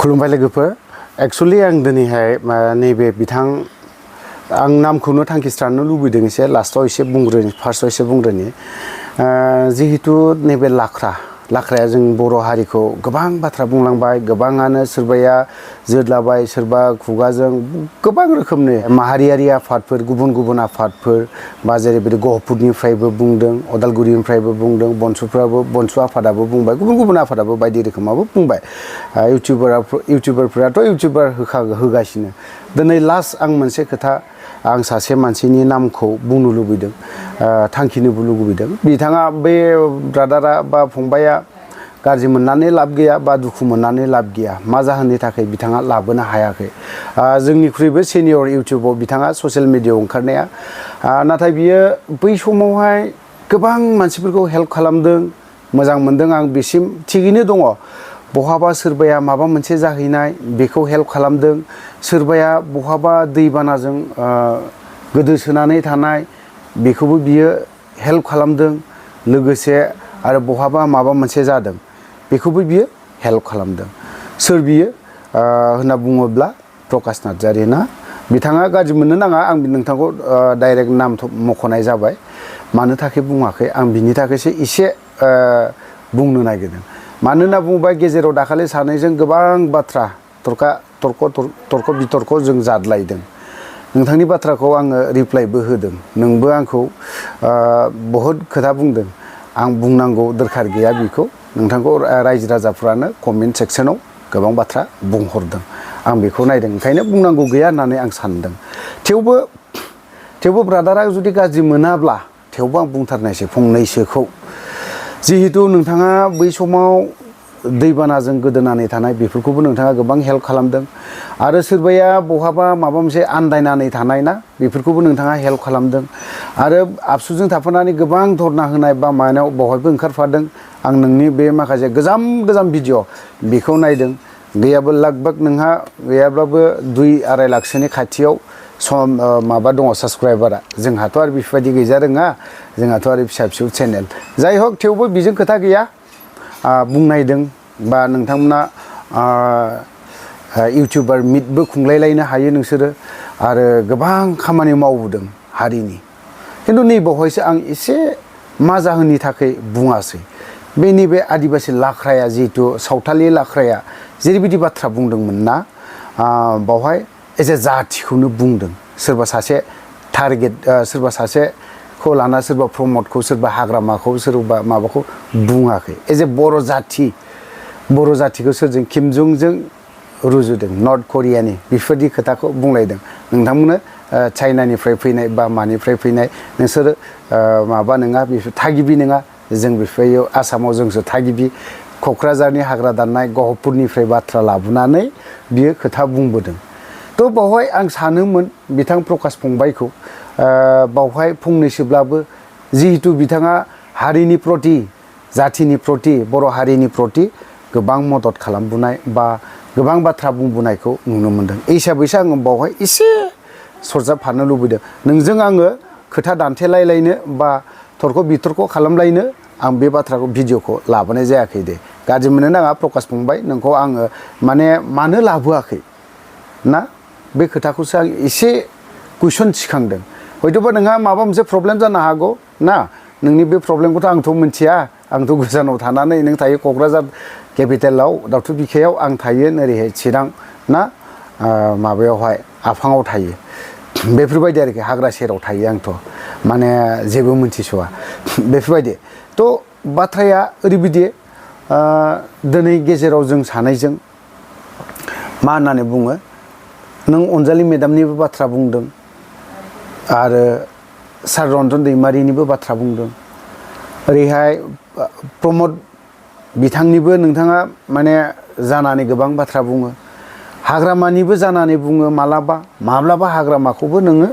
खुलुमबाय लोगोफोर एक्चुअली आं दिनैहाय नैबे बिथां आं नामखौनो थांखिस्रानो लुबैदों एसे लास्टआव एसे बुंग्रोनि फार्स्टआव एसे बुंग्रोनि जिहेतु नैबे लाख्राया जों बर' हारिखौ गोबां बाथ्रा बुंलांबाय गोबाङानो सोरबाया जोदलाबाय सोरबा खुगाजों गोबां रोखोमनि माहारियारि आफादफोर गुबुन आफादफोर बा जेरैबायदि गहपुरनिफ्रायबो बुंदों अदालगुरिनिफ्रायबो बुंदों बनसु आफादाबो बुंबाय गुबुन आफादाबो बायदि रोखोमाबो बुंबाय इउटिउबारफोराथ' इउटिउबार होगासिनो दिनै लास्ट आं मोनसे खोथा आं सासे मानसिनि नामखौ बुंनो लुबैदों थांखिनोबो लुबैदों बिथाङा बे ब्रादारा बा फंबाया गाज्रि मोननानै लाब गैया बा दुखु मोननानै लाब गैया मा जाहोननि थाखाय बिथाङा लाबोनो हायाखै जोंनिख्रुइबो सिनियर इउटिउबाव बिथाङा ससियेल मिडियायाव ओंखारनाया नाथाय बियो बै समावहाय गोबां मानसिफोरखौ हेल्प खालामदों मोजां मोनदों आं बिसिम थिगैनो दङ बहाबा सोरबाया माबा मोनसे जाहैनाय बेखौ हेल्प खालामदों सोरबाया बहाबा दैबानाजों गोदोसोनानै थानाय बेखौबो बियो हेल्प खालामदों लोगोसे आरो बहाबा माबा मोनसे जादों बेखौबो बियो हेल्प खालामदों सोर बियो होनना बुङोब्ला प्रकाश नार्जारी ना बिथाङा गाज्रि मोननो नाङा आं नोंथांखौ डाइरेक्ट नाम मख'नाय जाबाय मानो थाखाय बुङाखै आं बिनि थाखायसो एसे बुंनो नागिरदों मानो होनना बुङोबा गेजेराव दाखालि सानैजों गोबां बाथ्रा तर्क बितर्क जों जादलायदों नोंथांनि बाथ्राखौ आङो रिप्लाइबो होदों नोंबो आंखौ बहुद खोथा बुंदों आं बुंनांगौ दरखार गैया बेखौ नोंथांखौ रायजो राजाफ्रानो कमेन्ट सेक्सनाव गोबां बाथ्रा बुंहरदों आं बेखौ नायदों ओंखायनो बुंनांगौ गैया होननानै आं सानदों थेवबो ब्रादारा जुदि गाज्रि मोनाब्ला थेवबो आं बुंथारनायसै फंनैसोखौ जिहेतु नोंथाङा बै समाव दैबानाजों गोदोनानै थानाय बेफोरखौबो नोंथाङा गोबां हेल्प खालामदों आरो सोरबाया बहाबा माबा मोनसे आन्दायनानै थानाय ना बेफोरखौबो नोंथाङा हेल्प खालामदों आरो आबसुजों थाफानानै गोबां धरना होनाय बा मानायाव बहायबो ओंखारफादों आं नोंनि बे माखासे गोजाम भिडिअ बेखौ नायदों गैयाबो लगभग नोंहा गैयाब्लाबो 2-2.5 लाखसोनि खाथियाव माबा दङ साबसक्राइबारा जोंहाथ' आरो बेफोरबायदि गैजा रोङा जोंहाथ' आरो फिसा चेनेल जाय हक थेवबो बेजों खोथा गैया बुंनायदों बा नोंथांमोना इउटिउबार मिटबो खुंलायलायनो हायो नोंसोरो आरो गोबां खामानि मावबोदों हारिनि खिन्थु नैबावहायसो आं एसे मा जाहोननि थाखाय बुङासै बे नैबे आदिबासि लाख्राया जिहेतु सावथालि लाख्राया जेरैबायदि बाथ्रा बुंदोंमोन ना बावहाय एज ए जाथिखौनो बुंदों सोरबा सासे टारगेट सोरबा सासेखौ लाना सोरबा प्रमटखौ सोरबा हाग्रामाखौ सोरबा माबाखौ बुङाखै एज ए बर' जाथिखौ सोरजों किम जंजों रुजुदों नर्थ करियानि बेफोरबायदि खोथाखौ बुंलायदों नोंथांमोननो चाइनानिफ्राय फैनाय बा मानिफ्राय फैनाय नोंसोरो माबा नङा बेफोर थागिबि नङा जों बेफोराव आसामाव जोंसो थागिबि क'क्राझारनि हाग्रा दाननाय गहपुरनिफ्राय बाथ्रा लाबोनानै बियो खोथा बुंबोदों थ' बावहाय आं सानोमोन बिथां प्रकाश फंबायखौ बावहाय फंनैसोब्लाबो जिहेतु बिथाङा हारिनि प्रति जाथिनि प्रति बर' हारिनि प्रति गोबां मदद खालामबोनाय बा गोबां बाथ्रा बुंबोनायखौ नुनो मोनदों हिसाबैसो आङो बावहाय एसे सरजाबफानो लुबैदों नोंजों आङो खोथा दान्थेलायलायनो बा तर्क बितर्क खालामलायनो आं बे बाथ्राखौ भिडिअखौ लाबोनाय जायाखै दे गाज्रि मोननो नाङा प्रकाश फंबाय नोंखौ आङो माने मानो लाबोआखै ना बे खोथाखौसो आं एसे कुइसन सिखांदों हयथ'बा नोंहा माबा मोनसे प्रब्लेम जानो हागौ ना नोंनि बे प्रब्लेमखौथ' आंथ' मिथिया आंथ' गोजानाव थानानै नों थायो क'क्राझार केपिटेलाव दावथु बिखायाव आं थायो ओरैहाय चिरां ना माबायावहाय आफाङाव थायो बेफोरबायदि आरोखि हाग्रा सेराव थायो आंथ' माने जेबो मिथिस'वा बेफोरबायदि थ' बाथ्राया ओरैबायदि दिनै गेजेराव जों सानैजों मा होननानै बुङो नों अनजालि मेदामनिबो बाथ्रा बुंदों आरो सार रन्जन दैमारिनिबो बाथ्रा बुंदों ओरैहाय प्रमद बिथांनिबो नोंथाङा माने जानानै गोबां बाथ्रा बुङो हाग्रामानिबो जानानै बुङो माब्लाबा हाग्रामाखौबो नोङो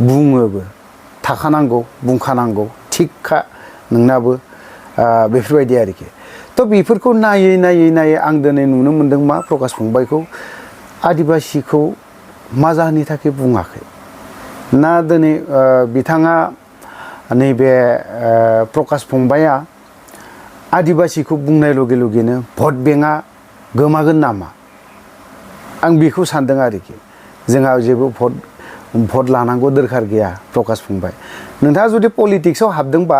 बुङोबो थाखानांगौ बुंखानांगौ थिगखा नोंनाबो बेफोरबायदि आरोखि थ' बेफोरखौ नायै आं दिनै नुनो मोनदों मा प्रकाश फंबायखौ आदिबासिखौ मा जाहोननि थाखाय बुङाखै ना दिनै बिथाङा नैबे प्रकाश फंबाया आदिबासिखौ बुंनाय लगे लगेनो भट बेंकआ गोमागोन नामा आं बेखौ सानदों आरोखि जोंहा जेबो भट लानांगौ दरखार गैया प्रकाश फंबाय नोंथाङा जुदि पलिटिक्सआव हाबदोंबा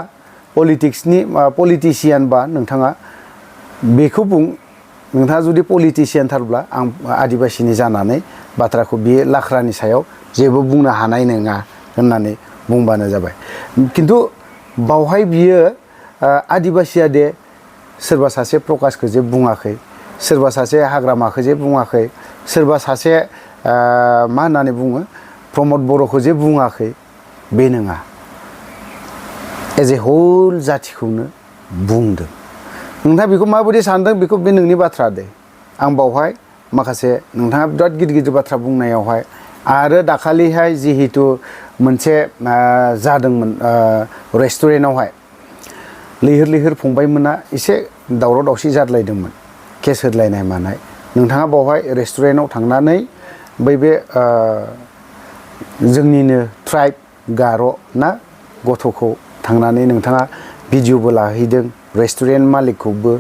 पलिटिक्सनि पलिटिशियानबा नोंथाङा बेखौ बुं नोंथाङा जुदि पलिटिशियानथारब्ला आं आदिबासिनि जानानै बाथ्राखौ बे लाख्रानि सायाव जेबो बुंनो हानाय नङा होननानै बुंबानो जाबाय खिन्थु बावहाय बियो आदिबासिया दे सोरबा सासे प्रकाशखौ जे बुङाखै सोरबा सासे हाग्रामाखौ जे बुङाखै सोरबा सासे मा होननानै बुङो प्रमद बर'खौ जे बुङाखै बे नङा एज ए हल जाथिखौनो बुंदों नोंथाङा बेखौ माबायदि सानदों बेखौ बे नोंनि बाथ्रा दे आं बावहाय माखासे नोंथाङा बिराद गिदिर गिदिर बाथ्रा बुंनायावहाय आरो दाखालिहाय जिहेतु मोनसे जादोंमोन रेस्टुरेन्टआवहाय लैहोर लैहोर फंबायमोना एसे दावराव दावसि जादलायदोंमोन केस होदलायनाय मानाय नोंथाङा बावहाय रेस्टुरेन्टआव थांनानै बे जोंनिनो ट्राइब गार' ना गथ'खौ थांनानै नोंथाङा भिडिअबो लाहैदों रेस्टुरेन्ट मालिकखौबो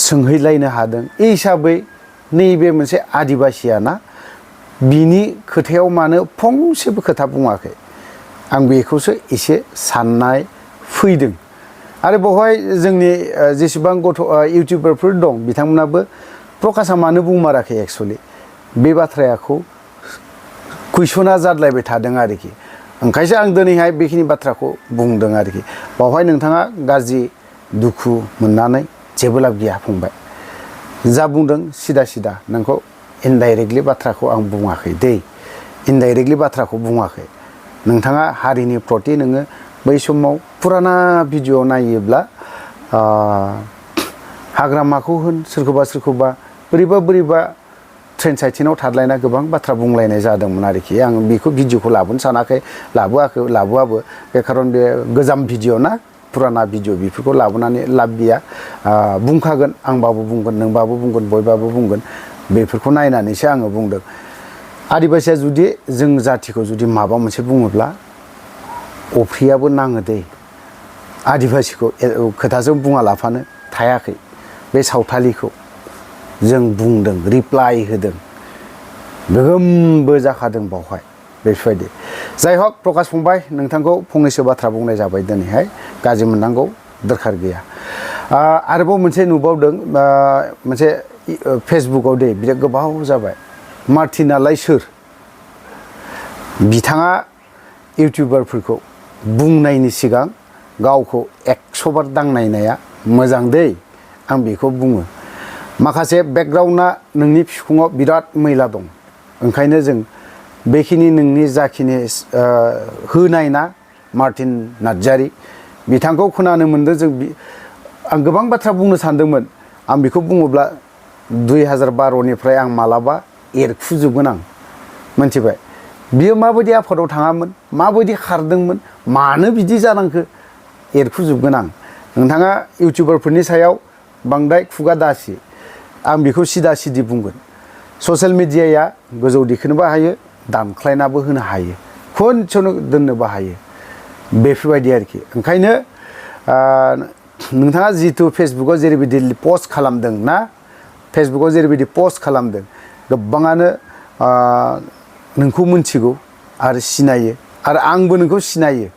सोंहैलायनो हादों बे हिसाबै नैबे मोनसे आदिबासिया ना बिनि खोथायाव मानो फंसेबो खोथा बुङाखै आं बेखौसो एसे साननाय फैदों आरो बेवहाय जोंनि जेसेबां गथ' इउटिउबारफोर दं बिथांमोनाबो प्रकाशआ मानो बुंमाराखै एक्सुवेलि बे बाथ्राखौ कुइसना जादलायबाय थादों आरोखि ओंखायसो आं दिनैहाय बेखिनि बाथ्राखौ बुंदों आरोखि बावहाय नोंथाङा गाज्रि दुखु मोननानै जेबो लाब गैया फंबाय जा बुंदों सिदा सिदा नोंखौ इनडाइरेक्टलि बाथ्राखौ आं बुङाखै दै इनडाइरेक्टलि बाथ्राखौ बुङाखै नोंथाङा हारिनि प्रति नोङो बै समाव फुराना भिडिअ नायोब्ला हाग्रामाखौ होन सोरखौबा बोरैबा ट्रेन साइथिनाव थादलायना गोबां बाथ्रा बुंलायनाय जादोंमोन आरोखि आं बेखौ भिडिअखौ लाबोनो सानाखै लाबोआबो बे खारन बे गोजाम भिडिअ ना फुराना भिडिअ बेफोरखौ लाबोनानै लाब गैया बुंखागोन आंबाबो बुंगोन नोंबाबो बुंगोन बयबाबो बुंगोन बेफोरखौ नायनानैसो आङो बुंदों आदिबासिया जुदि जों जाथिखौ जुदि माबा मोनसे बुङोब्ला अफ्रियाबो नाङो दै आदिबासिखौ खोथाजों बुङा लाफानो थायाखै बे सावथालिखौ जों बुंदों रिप्लाइ होदों गोगोमबो जाखादों बावहाय बेफोरबायदि जाय हक प्रकाश फंबाय नोंथांखौ फंनैसो बाथ्रा बुंनाय जाबाय दिनैहाय गाज्रि मोननांगौ दरखार गैया आरोबाव मोनसे नुबावदों मोनसे फेसबुकआव दे बिराद गोबाव जाबाय मार्टिनालाय सोर बिथाङा इउटिउबारफोरखौ बुंनायनि सिगां गावखौ 100 बार दांनायनाया मोजां दै आं बेखौ बुङो माखासे बेकग्राउन्डआ नोंनि बिखुङाव बिराद मैला दं ओंखायनो जों बेखिनि नोंनि जाखिनि होनाय ना मार्टिन नार्जारी बिथांखौ खोनानो मोन्दों जों आं गोबां बाथ्रा बुंनो सानदोंमोन आं बेखौ बुङोब्ला 2012निफ्राय आं मालाबा एरखुजोबगोन आं मोनथिबाय बियो माबायदि आफादाव थाङामोन माबायदि खारदोंमोन मानो बिदि जानांखो एरखुजोबगोन आं नोंथाङा इउटिउबारफोरनि सायाव बांद्राय खुगा दासि आं बेखौ सिदा सिदि बुंगोन ससियेल मिडियाया गोजौ दिखोनोबो हायो दानख्लायनाबो होनो हायो खनसेनो दोननोबो हायो बेफोरबायदि आरोखि ओंखायनो नोंथाङा जितु फेसबुकाव जेरैबायदि पस्ट खालामदों ना फेसबुकाव जेरैबायदि पस्ट खालामदों गोबाङानो नोंखौ मिथिगौ आरो सिनायो आरो आंबो नोंखौ सिनायो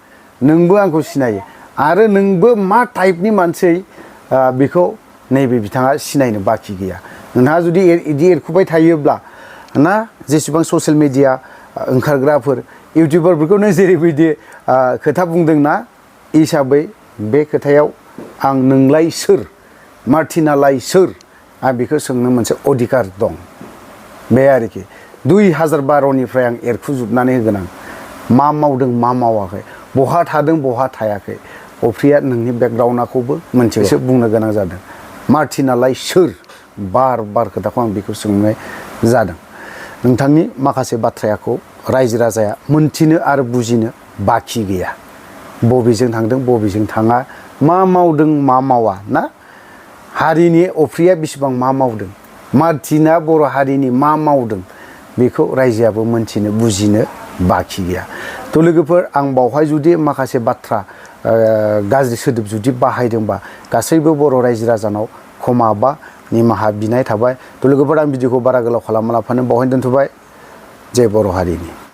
नोंबो आंखौ सिनायो आरो नोंबो मा टाइपनि मानसि बेखौ नैबे बिथाङा सिनायनो बाखि गैया नोंथाङा जुदि इदि एरखुबाय थायोब्ला ना जेसेबां ससियेल मिडिया ओंखारग्राफोर इउटिउबारफोरखौनो जेरैबायदि खोथा बुंदोंना हिसाबै बे खोथायाव आं नोंलाय सोर मार्टिनालाय सोर आं बेखौ सोंनो मोनसे अधिकार दं बे आरोखि 2012निफ्राय आं एरखुजोबनानै होगोन आं मा मावदों मा मावाखै बहा थादों बहा थायाखै अफ्रिया नोंनि बेकग्राउन्डखौबो मोनसेसो बुंनो गोनां जादों मार्टिनालाय सोर बार खोथाखौ आं बेखौ सोंनाय जादों नोंथांनि माखासे बाथ्राखौ रायजो राजाया मोनथिनो आरो बुजिनो बाखि गैया बबेजों थांदों बबेजों थाङा मा मावदों मा मावा ना हारिनि अफ्रिया बेसेबां मा मावदों मार्टिना बर' हारिनि मा मावदों बेखौ रायजोआबो मोनथिनो बुजिनो बाखि गैया थ' लोगोफोर आं बावहाय जुदि माखासे बाथ्रा गाज्रि सोदोब जुदि बाहायदोंबा गासैबो बर' रायजो राजानाव क्षमा बा निमाहा बिनाय थाबाय। थ' लोगोफोर आं भिडिअखौ बारा गोलाव खालामालाफानो बावहाय दोनथ'बाय। जय बर' हारिनि।